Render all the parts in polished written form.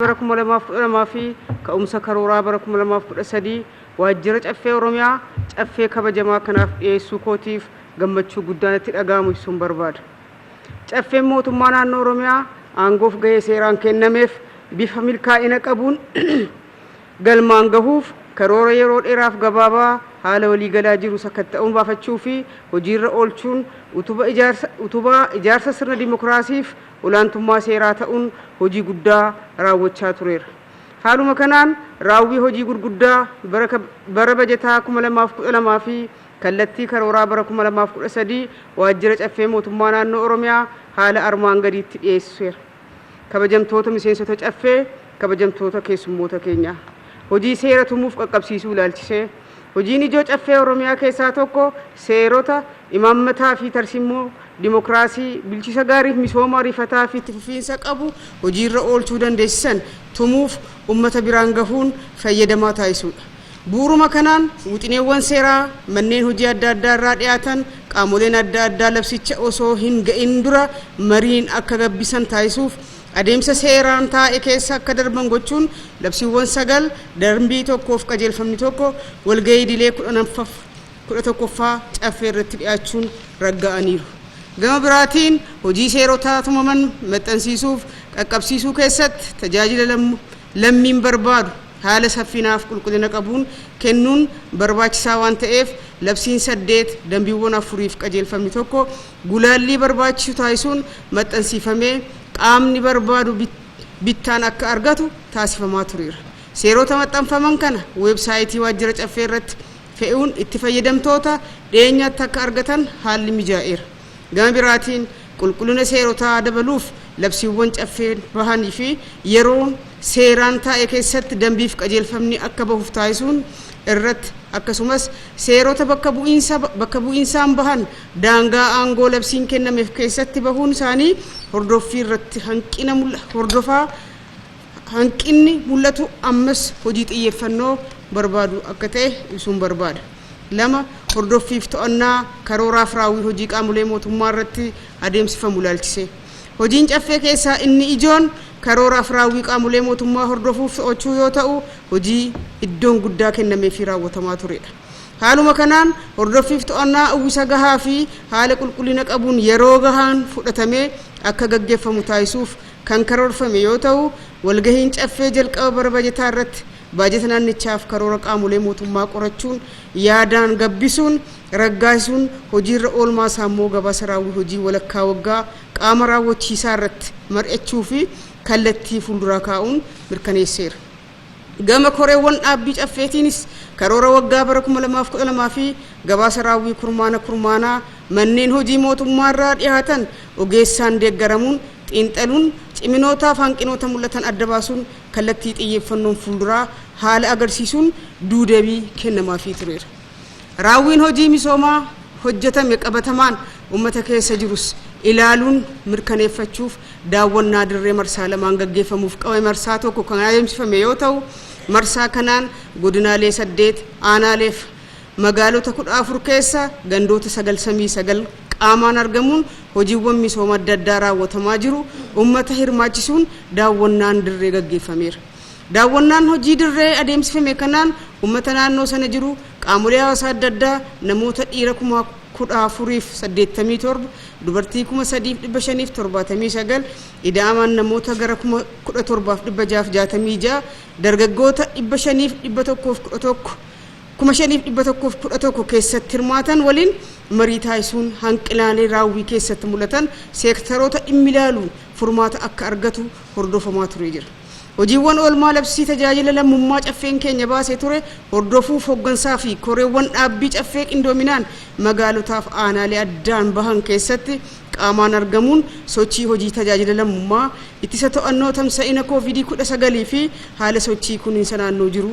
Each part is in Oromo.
bara 2012 fi ka'umsa karooraa bara 2013 waajjira Caffee Oromiyaa caffee kabajamaa kanaaf dhiyeessuu kootiif gammachuu guddaan itti dhaga'amu ibsuun barbaada. Caffeen mootummaa naannoo Oromiyaa aangoof gahee seeraan kennameef bifa milkaa'ina qabuun galmaan gahuuf karoora yeroo dheeraaf gabaabaa haala waliigalaa jiru sakatta'uun baafachuu fi hojiirra oolchuun utubaa ijaarsa sirna dimokiraasiif olaantummaa seeraa ta'uun hojii guddaa raawwachaa tureera. Haaluma kanaan raawwii hojii gurguddaa bara bajataa 2012 fi kallattii karooraa bara 2013 waajjira Caffee Mootummaa Naannoo Oromiyaa haala armaan gadiitti dhiyeesseera. Kabajamtoota miseensota Caffee, kabajamtoota keessummoota keenyaa. Hojii seera tumuuf qaqqabsiisuu ilaalchisee, hojiin ijoo Caffee Oromiyaa keessaa tokko seerota, imaammataa fi tarsiimoo dimokiraasii, bulchiinsa gaariif misooma ariifataa fi itti fufiinsa qabu hojiirra oolchuu dandeessisan tumuuf ummata biraan gahuun fayyadamaa taasisuudha. Bu'uuruma kanaan wixineewwan seeraa manneen hojii adda addaa irraa dhiyaatan qaamoleen adda addaa labsicha osoo hin ga'in dura mariin akka gabbisan taasisuuf adeemsa seeraan taa'e keessa akka darban gochuun labsiiwwan 9, darbii 1f qajeelfamni 1 walgahii idilee 11ffaa Caffee irratti dhiyaachuun ragga'aniiru. Gama biraatiin hojii seerotaa tumaman maxxansiisuuf qaqqabsiisuu keessatti tajaajila lammiin barbaadu haala saffinaaf qulqullina qabuun kennuun barbaachisaa waan ta'eef labsiin 8, dambiiwwan 4f qajeelfamni 1 gulaallii barbaachisu taasisuun maxxansiifamee qaamni barbaadu bittaan akka argatu taasifamaa tureera. Seerota maxxanfaman kana weebsaayitii waajjira Caffee irratti fe'uun itti fayyadamtoota dhiyeenyaatti akka argatan haalli mijaa'eera. Gama biraatiin qulqullina seerotaa dabaluuf labsiiwwan Caffeen bahanii fi yeroo seeraan taa'e keessatti dambiif qajeelfamni akka bahuuf taasisuun irratti, akkasumas seerota bakka bu'iinsaan bahan daangaa aangoo labsiin kennameef keessatti bahuun isaanii hordoffii irratti hanqina hordofaa hanqinni mul'atu ammas hojii xiyyeeffannoo barbaadu akka ta'e ibsuun barbaada. 2, Hordoffiif to'annaa karooraaf raawwii hojii qaamolee mootummaa irratti adeemsifamu ilaalchisee. Hojiin Caffee keessaa inni ijoon karooraaf raawwii qaamolee mootummaa hordofuuf to'achuu yoo ta'u, hojii iddoon guddaa kennameefii raawwatamaa turedha. Haaluma kanaan hordoffiif to'annaa uwwisa gahaa fi haala qulqullina qabuun yeroo gahaan fudhatamee akka gaggeeffamu taasisuuf kan karoorfame yoo ta'u, walgahiin Caffee jalqaba bara bajataa irratti baajata naannichaaf karoora qaamolee mootummaa qorachuun yaadaan gabbisuun raggaasisuun hojiirra oolmaa isaa immoo gabaasa raawwii hojii walakkaa waggaa qaama raawwachiisaa irratti mar'achuu fi kallattii fuulduraa kaa'uun mirkaneesseera. Gama koreewwan dhaabbii Caffeetiinis karoora waggaa bara 2012 fi gabaasa raawwii kurmaana kurmaanaa manneen hojii mootummaarraa dhihaatan ogeessaan deeggaramuun xiinxaluun ciminootaaf hanqinoota mul'atan adda baasuun kallattii xiyyeeffannoon fuulduraa haala agarsiisuun duudeebii kennamaafii tureera. Raawwiin hojii misoomaa hojjetame qabatamaan ummata keessa jirus ilaaluun mirkaneeffachuuf daawwannaa dirree marsaa lamaan gaggeeffamuuf qabame marsaa tokko kan adeemsifame yoo ta'u, marsaa kanaan godinaalee 8, aanaaleef magaalota 14 keessa gandoota 99 qaamaan argamuun hojiiwwan misooma adda addaa raawwatamaa jiru ummata hirmaachisuun daawwannaan dirree gaggeeffameera. Daawwannaan hojii dirree adeemsifame kanaan ummata naannoo sana jiru, qaamolee hawaasaa adda addaa, namoota dhiira 14,087, dubartii 3,579, ida'amaan namoota gara 17,666, dargaggoota 500f 111, 5,111 keessatti hirmaatan waliin marii taasisuun hanqinaalee raawwii keessatti mul'atan seektaroota dhimmi ilaaluun furmaata akka argatu hordofamaa turee jira. Hojiiwwan oolmaa labsii tajaajila lammummaa Caffeen keenya baasee ture hordofuuf hoggansaa fi koreewwan dhaabbii Caffee qindoominaan magaalotaaf aanaalee addaan bahan keessatti qaamaan argamuun sochii hojii tajaajila lammummaa, ittisa to'annoo tamsa'ina kooviidii 19 fi haala sochii kunuunsa naannoo jiru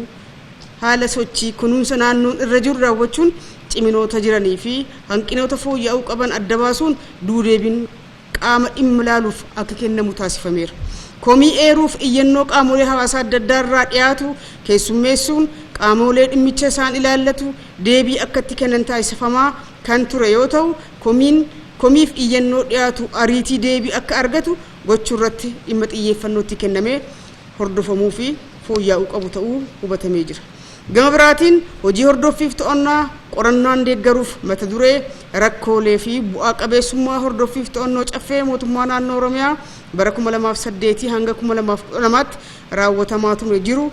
haala sochii kunuunsa naannoon irra jiru daawwachuun ciminoota jiranii fi hanqinoota fooyya'uu qaban adda baasuun duudeebiin qaama dhimma ilaaluuf akka kennamu taasifameera. Komii eeruuf iyyannoo qaamolee hawaasaa adda addaa irraa dhiyaatu keessummeessuun qaamoolee dhimmicha isaan ilaallatu deebii akka itti kennan taasifamaa kan ture yoo ta'u, komiin komiif iyyannoo dhiyaatu ariitii deebii akka argatu gochuurratti dhimma xiyyeeffannoo itti kennamee hordofamuu fi fooyya'uu qabu ta'uu hubatamee jira. Gama biraatiin hojii hordoffiif to'annaa qorannaan deeggaruuf mata duree rakkoolee fi bu'aa qabeessummaa hordoffiif to'annoo caffee mootummaa naannoo Oromiyaa bara 2008 hanga 2012tti raawwatamaa ture jiru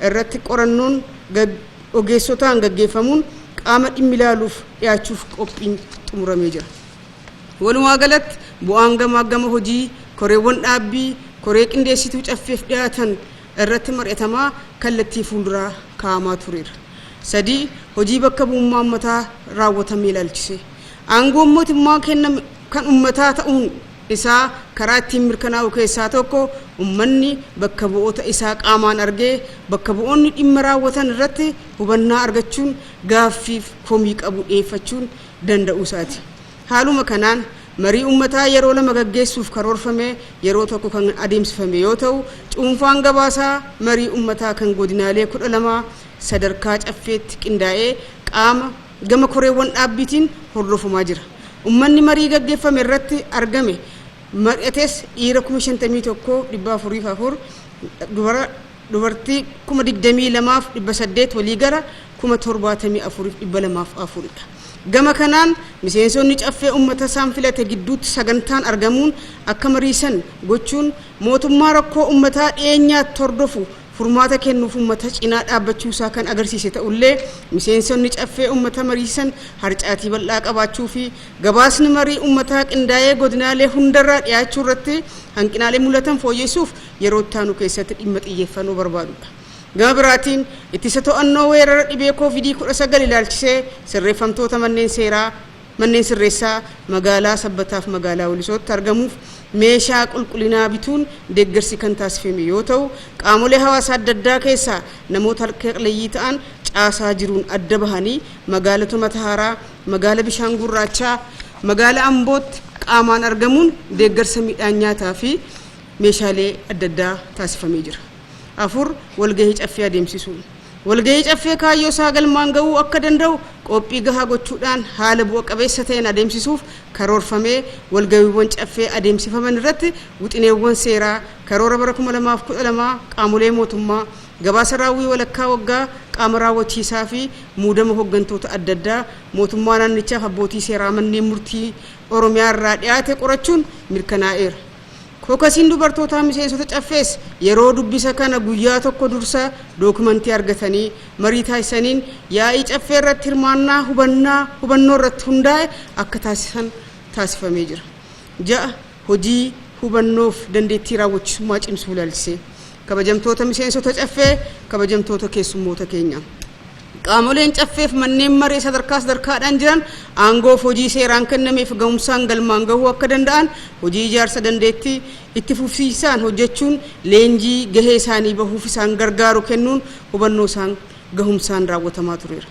irratti qorannoon ogeessotaan gaggeeffamuun qaama dhimmi ilaaluuf dhiyaachuuf qophiin xumuramee jira. Walumaa galatti bu'aan gamaa gama hojii koreewwan dhaabbii koree qindeessituu caffeef dhiyaatan irratti mari'atamaa kallattii fuulduraa kaa'amaa tureera. 3, hojii bakka bu'ummaa uummataa raawwatamee ilaalchise. Aangoon mootummaa kenname kan uummataa ta'uun isaa karaa ittiin mirkanaa'u keessaa tokko uummanni bakka bu'oota isaa qaamaan argee bakka bu'oonni dhimma raawwatan irratti hubannaa argachuun gaaffiif komii qabu dhiyeeffachuun danda'uu isaati. Haaluma kanaan marii uummataa yeroo 2 gaggeessuuf karoorfame yeroo 1 kan adeemsifame yoo ta'u, cuunfaan gabaasaa marii uummataa kan godinaalee 12 sadarkaa caffeetti qindaa'ee qaama gama koreewwan dhaabbiitiin hordofamaa jira. Uummanni marii gaggeeffame irratti argame mari'ates dhiira 51,404, dubartii 22,800, waliigala 74,204dha. Gama kanaan miseensonni caffee uummata isaan filate gidduutti sagantaan argamuun akka mariisan gochuun mootummaa rakkoo uummataa dhiyeenyaatti hordofu furmaata kennuuf uummata cinaa dhaabbachuu isaa kan agarsiise ta'ullee, miseensonni caffee uummata mariisan harcaatii bal'aa qabaachuu fi gabaasni marii uummataa qindaa'ee godinaalee hundarraa dhiyaachuu irratti hanqinaalee mul'atan fooyyessuuf yeroo itti aanu keessatti dhimma xiyyeeffannoo barbaadudha. Gama biraatiin ittisa to'annoo weerara dhibee Koovidii 19 ilaalchisee sirreeffamtoota manneen seeraa manneen sirreessaa magaalaa Sabbataaf magaalaa Walisootti argamuuf meeshaa qulqullinaa bituun deeggarsi kan taasifame yoo ta'u, qaamolee hawaasaa adda addaa keessaa namoota harka qalleeyyii ta'an caasaa jiruun adda bahanii magaalota Matahaaraa, magaala Bishaan Gurraachaa, magaala Ambootti qaamaan argamuun deeggarsa midhaan nyaataa fi meeshaalee adda addaa taasifamee jira. 4, walgahii caffee adeemsisuu. Walgahii caffee kaayyoo isaa galmaan ga'uu akka danda'u qophii gahaa gochuudhaan haala bu'a qabeessa ta'een adeemsisuuf karoorfamee walgahiiwwan caffee adeemsifaman irratti wixineewwan seeraa karoora bara 2012 qaamolee mootummaa, gabaasa raawwii walakkaa waggaa qaama raawwachiisaa fi muudama hooggantoota adda addaa mootummaa naannichaaf abbootii seeraa manneen murtii Oromiyaa irraa dhiyaate qorachuun mirkanaa'eera. Kookasiin dubartootaa miseensota caffees yeroo dubbisa kana guyyaa tokko dursa dookumantii argatanii marii taasisaniin yaa'ii caffee irratti hirmaannaa hubannaa hubannoo irratti hundaa'e akka taasisan taasifamee jira. 6, hojii hubannoof dandeettii raawwachisummaa cimsuu ilaalchisee. Kabajamtoota miseensota caffee, kabajamtoota keessummoota keenya. Qaamoleen caffeef manneen maree sadarkaa sadarkaadhaan jiran aangoof hojii seeraan kennameef gahumsaan galmaan gahuu akka danda'an hojii ijaarsa dandeettii itti fufsiisaan hojjechuun leenjii gahee isaanii bahuuf isaan gargaaru kennuun hubannoo isaan gahumsaan raawwatamaa tureera.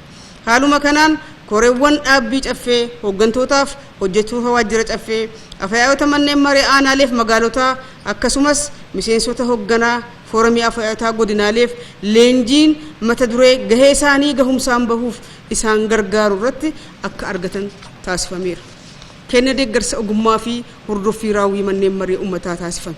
Haaluma kanaan koreewwan dhaabbii caffee hooggantootaaf hojjettoota waajjira caffee, afyaa'ota manneen maree aanaaleef magaalotaa akkasumas miseensota hoogganaa fooramii afyaayotaa godinaaleef leenjiin mata duree gahee isaanii gahumsaan bahuuf isaan gargaaru irratti akka argatan taasifameera. Kenna deeggarsa ogummaa fi hordoffii raawwii manneen maree uummataa taasifame.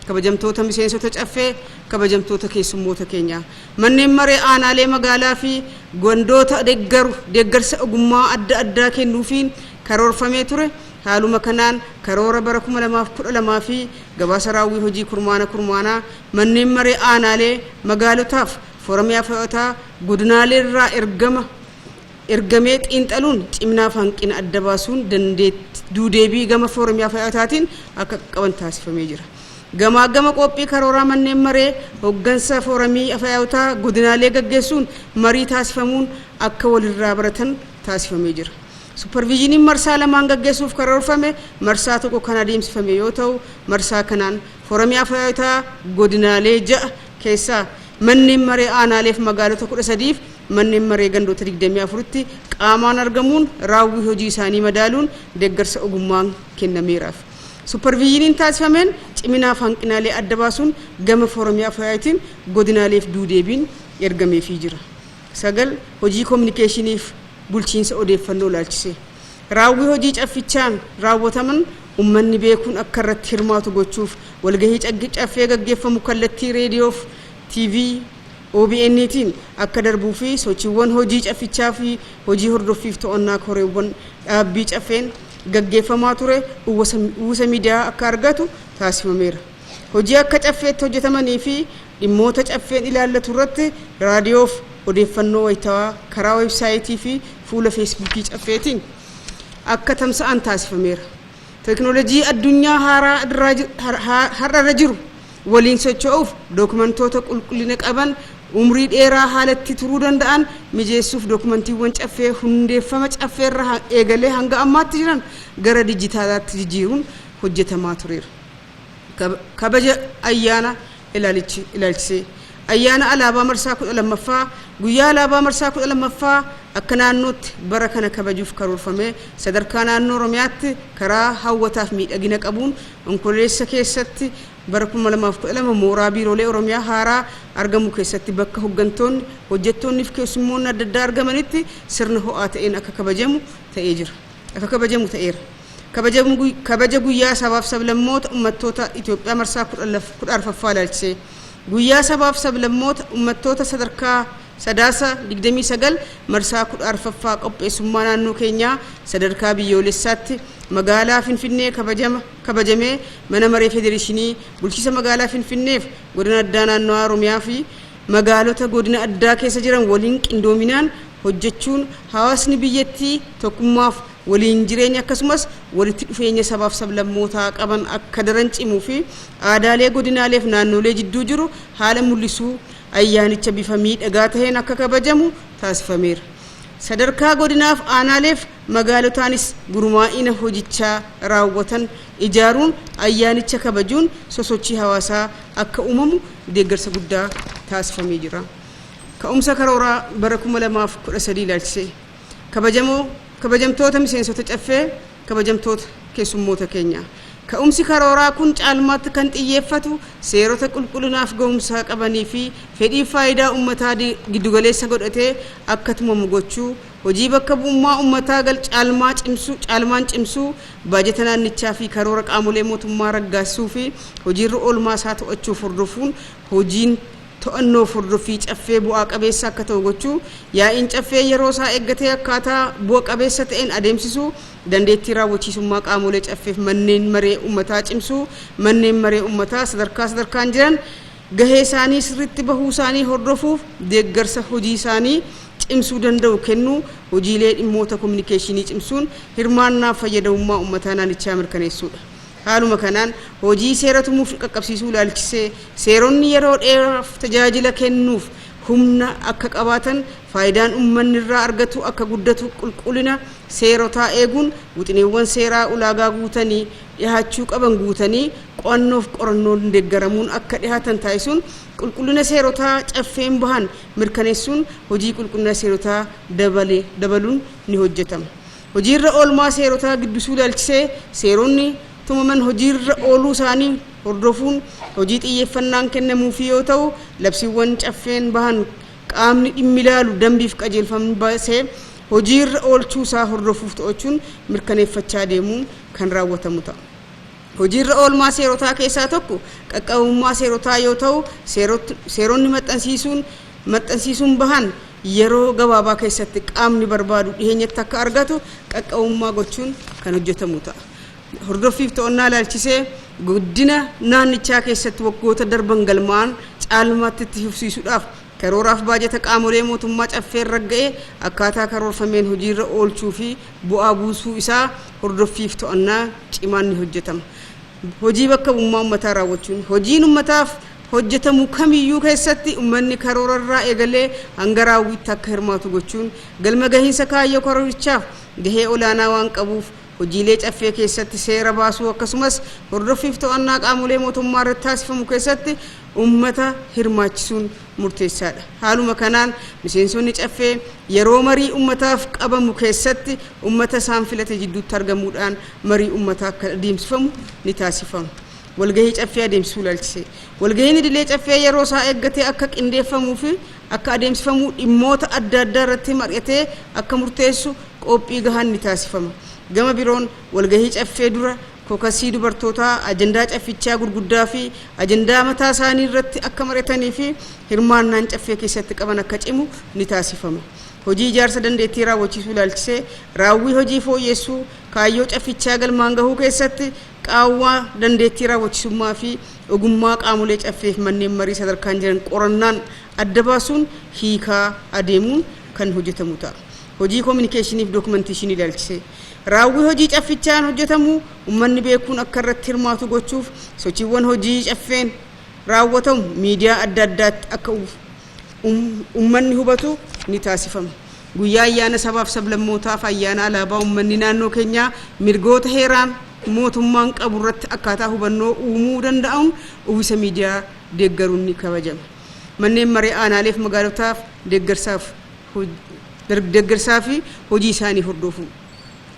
Kabajamtoota miseensota caffee, kabajamtoota keessummoota keenyaa. Manneen maree aanaalee magaalaa fi gandoota deeggaru deeggarsa ogummaa adda addaa kennuufiin karoorfamee ture. Haaluma kanaan karoora bara 2012 fi gabaasa raawwii hojii kurmaana kurmaanaa manneen maree aanaalee magaalotaaf fooramii afyaayotaa godinaalee irraa ergama ergamee xiinxaluun ciminaaf hanqina adda baasuun duudeebii gama fooramii afyaayotaatiin akka qaqqaban taasifamee jira. Gamaa gama qophii karooraa manneen maree hooggansa fooramii afyaayotaa godinaalee gaggeessuun marii taasifamuun akka walirraa baratan taasifamee jira. Supparviizhiniin marsaa lamaan gaggeessuuf karoorfame marsaa tokko kan adeemsifame yoo ta'u, marsaa kanaan fooramii afyaayotaa godinaalee 6 keessaa manneen maree aanaaleef magaalota 13f manneen maree gandoota 24tti qaamaan argamuun raawwii hojii isaanii madaaluun deeggarsa ogummaan kennameeraaf. Supparviizhiniin taasifameen ciminaaf hanqinaalee adda baasuun gama fooramii afyaayotiin godinaaleef duudeebiin ergameefii jira. 9, hojii kominikeeshiniif bulchiinsa odeeffannoo ilaalchisee. Raawwii hojii caffichaan raawwataman ummanni beekuun akka irratti hirmaatu gochuuf walgahii caffee gaggeeffamu kallattii reediyoof TV OBN'tiin akka darbuu fi sochiiwwan hojii caffichaa fi hojii hordoffiif to'annaa koreewwan dhaabbii caffeen gaggeeffamaa ture uwwisa miidiyaa akka argatu taasifameera. Hojii akka caffeetti hojjetamanii fi dhimmoota caffeen ilaallatu irratti raadiyoof odeeffannoo wayitawaa karaa weebsaayitii fi fuula feesbuukii caffeetiin akka tamsa'an taasifameera. Teekinooloojii addunyaa haaraa har'arra jiru waliin socho'uuf dookumentoota qulqullina qaban umrii dheeraa haalatti turuu danda'an mijeessuuf dookumantiiwwan caffee hundeeffama caffeerra eegalee hanga ammaatti jiran gara dijitaalaatti jijjiiruun hojjetamaa tureera. Kabaja ayyaana ilaalchisee ayyaana alaabaa marsaa 12ffaa, guyyaa alaabaa marsaa 12ffaa akka naannootti bara kana kabajuuf karoorfamee sadarkaa naannoo Oromiyaatti karaa hawwataaf miidhagina qabuun Onkololeessa keessatti bara 2012 mooraa biiroolee Oromiyaa haaraa argamu keessatti bakka hoggantoonni, hojjettoonni fi keessummoonni adda addaa argamanitti sirna ho'aa ta'een akka kabajamu ta'ee jira. Akka kabajamu ta'eera. Kabaja guyyaa sabaaf sablammoota uummattoota Itoophiyaa marsaa 14ffaa ilaalchisee guyyaa sabaaf sablammoota uummattoota sadarkaa Sadaasa 29 marsaa 14ffaa qopheessummaa naannoo keenyaa sadarkaa biyyoolessaatti magaalaa Finfinnee kabajama kabajamee mana maree federeeshinii bulchiisa magaalaa Finfinneef godina addaa naannawaa Oromiyaa fi magaalota godina addaa keessa jiran waliin qindoominaan hojjechuun hawaasni biyyattii tokkummaaf waliin jireenya akkasumas walitti dhufeenya sabaaf sablammootaa qaban akka daran cimuu fi aadaalee godinaaleef naannolee jidduu jiru haala mul'isuu ayyaanicha bifa miidhagaa taheen akka kabajamu taasifameera. Sadarkaa godinaaf aanaaleef magaalotaanis gurmaa'ina hojichaa raawwatan ijaaruun ayyaanicha kabajuun sosochii hawaasaa akka uumamu deeggarsa guddaa taasifamee jira. Ka'umsa karooraa bara 2013 ilaalchisee kabajamoo kabajamtoota miseensota caffee, kabajamtoota keessummoota keenya. Ka'umsi karooraa kun caalmaatti kan xiyyeeffatu seerota qulqullinaaf ga'umsa qabanii fi fedhii faayidaa uummataa giddugaleessa godhatee akka tumamu gochuu, hojii bakka bu'ummaa uummataa caalmaa cimsuu, caalmaan cimsuu, baajata naannichaa fi karoora qaamolee mootummaa raggaasisuu fi hojiirra oolmaa isaa to'achuuf hordofuun hojiin to'annoo hordoffii caffee bu'aa qabeessa akka ta'u gochuu, yaa'iin caffee yeroo isaa eeggatee akkaataa bu'a qabeessa ta'een adeemsisuu, dandeettii raawwachiisummaa qaamolee caffeef manneen maree uummataa cimsuu, manneen maree uummataa sadarkaa sadarkaan jiran gahee isaanii sirriitti bahuu isaanii hordofuuf deeggarsa hojii isaanii cimsuu danda'u kennuu, hojiilee dhimmoota kominikeeshinii cimsuun hirmaannaa fayyadamummaa uummataa naannichaa mirkaneessuudha. Haaluma kanaan hojii seera tumuuf qaqqabsiisuu ilaalchisee seeronni yeroo dheeraaf tajaajila kennuuf humna akka qabaatan faayidaan uummanni irraa argatu akka guddatu qulqullina seerotaa eeguun wixineewwan seeraa ulaagaa guutanii dhihaachuu qaban guutanii qo'annoof qorannoon deeggaramuun akka dhihaatan taasisuun qulqullina seerotaa caffeen bahan mirkaneessuun hojii qulqullina seerotaa dabaluun ni hojjetama. Hojiirra oolmaa seerotaa giddusuu ilaalchisee seeronni tumaman hojiirra ooluu isaanii hordofuun hojii xiyyeeffannaan kennamuufi yoo ta'u, labsiiwwan caffeen bahan qaamni dhimmi ilaalu dambiif qajeelfamni baasee hojiirra oolchuu isaa hordofuuf to'achuun mirkaneeffachaa deemuun kan raawwatamu ta'a. Hojiirra oolmaa seerotaa keessaa tokko qaqqabummaa seerotaa yoo ta'u, seeronni maxxansiisuun bahan yeroo gabaabaa keessatti qaamni barbaadu dhiheenyatti akka argatu qaqqabummaa gochuun kan hojjetamu ta'a. Hordoffiif to'annaa ilaalchisee guddina naannichaa keessatti waggoota darban galmaa'an caalmaatti itti fufsiisuudhaaf karooraaf baajata qaamolee mootummaa caffeen ragga'e akkaataa karoorfameen hojiirra oolchuu fi bu'aa buusuu isaa hordoffiif to'annaa cimaan ni hojjetama. Hojii bakka bu'ummaa uummataa raawwachuun hojiin uummataaf hojjetamu kamiyyuu keessatti uummanni karoorarraa eegalee hanga raawwiitti akka hirmaatu gochuun galma gahiinsa kaayyoo karoorichaaf gahee olaanaa waan qabuuf hojiilee caffee keessatti seera baasuu akkasumas hordoffiif to'annaa qaamolee mootummaa irratti taasifamu keessatti uummata hirmaachisuun murteessaadha. Haaluma kanaan miseensonni caffee yeroo marii uummataaf qabamu keessatti uummata isaan filate jidduutti argamuudhaan marii uummataa akka adeemsifamu ni taasifama. Walgahii caffee adeemsisuu ilaalchisee walgahiin idilee caffee yeroo isaa eeggatee akka qindeeffamuu fi akka adeemsifamu dhimmoota adda addaa irratti mari'atee akka murteessu qophii gahaan ni taasifama. Gama biroon walgahii caffee dura Kookasii dubartootaa ajandaa caffichaa gurguddaa fi ajandaa mataa isaanii irratti akka mari'atanii fi hirmaannaan caffee keessatti qaban akka cimu ni taasifama. Hojii ijaarsa dandeettii raawwachiisuu ilaalchisee, raawwii hojii fooyyessuu, kaayyoo caffichaa galmaan gahuu keessatti qaawwaa dandeettii raawwachisummaa fi ogummaa qaamolee caffeef manneen marii sadarkaan jiran qorannaan adda baasuun hiikaa adeemuun kan hojjetamu ta'a. Hojii koominikeeshiniif dookumenteeshinii ilaalchisee, raawwii hojii caffichaan hojjetamu uummanni beekuun akka irratti hirmaatu gochuuf sochiiwwan hojii caffeen raawwatamu miidiyaa adda addaatti akka uummanni hubatu ni taasifama. Guyyaa ayyaana sabaaf sablammootaaf ayyaana alaabaa uummanni naannoo keenyaa mirgoota heeraan mootummaan qabu irratti akkaataa hubannoo uumuu danda'uun uwwisa miidiyaa deeggaruun ni kabajama. Manneen maree aanaaleef magaalotaaf deeggarsaa fi hojii isaanii hordofu.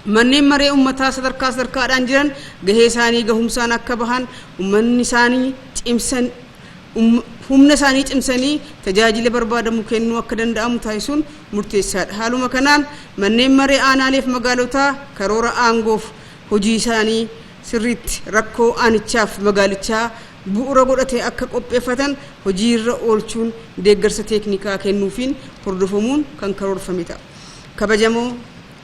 Manneen maree uummataa sadarkaa sadarkaadhaan jiran gahee isaanii gahumsaan akka bahan, uummanni isaanii cimsan, humna isaanii cimsanii tajaajila barbaadamu kennuu akka danda'amu taasisuun murteessaadha. Haaluma kanaan manneen maree aanaaleef magaalotaa karoora aangoof hojii isaanii sirriitti rakkoo aanichaaf magaalichaa bu'uura godhatee akka qopheeffatan hojiirra oolchuun deeggarsa teeknikaa kennuufiin hordofamuun kan karoorfame ta'a. Kabajamoo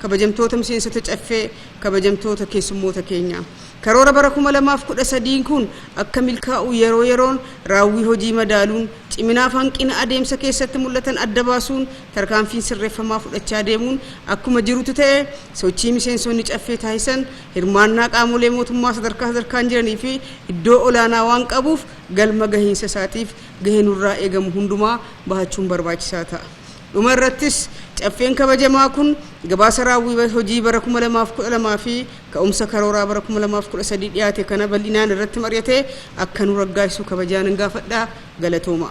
kabajamtoota miseensota caffee, kabajamtoota keessummoota keenyaa. Karoora bara 2013 kun akka milkaa'u yeroo yeroon raawwii hojii madaaluun, ciminaaf hanqina adeemsa keessatti mul'atan adda baasuun tarkaanfiin sirreeffamaa fudhachaa deemuun akkuma jirutu ta'e, sochii miseensonni caffee taasisan hirmaannaa qaamolee mootummaa sadarkaa sadarkaan jiranii fi iddoo olaanaa waan qabuuf galma gahiinsa isaatiif gahee nurraa eegamu hundumaa bahachuun barbaachisaa ta'a. Dhuma irrattis caffeen kabajamaa kun gabaasa raawwii hojii bara 2012 fi ka'umsa karooraa bara 2013 dhiyaate kana bal'inaan irratti mari'atee akka nu raggaasisu kabajaan hin gaafadhaa. Galatooma.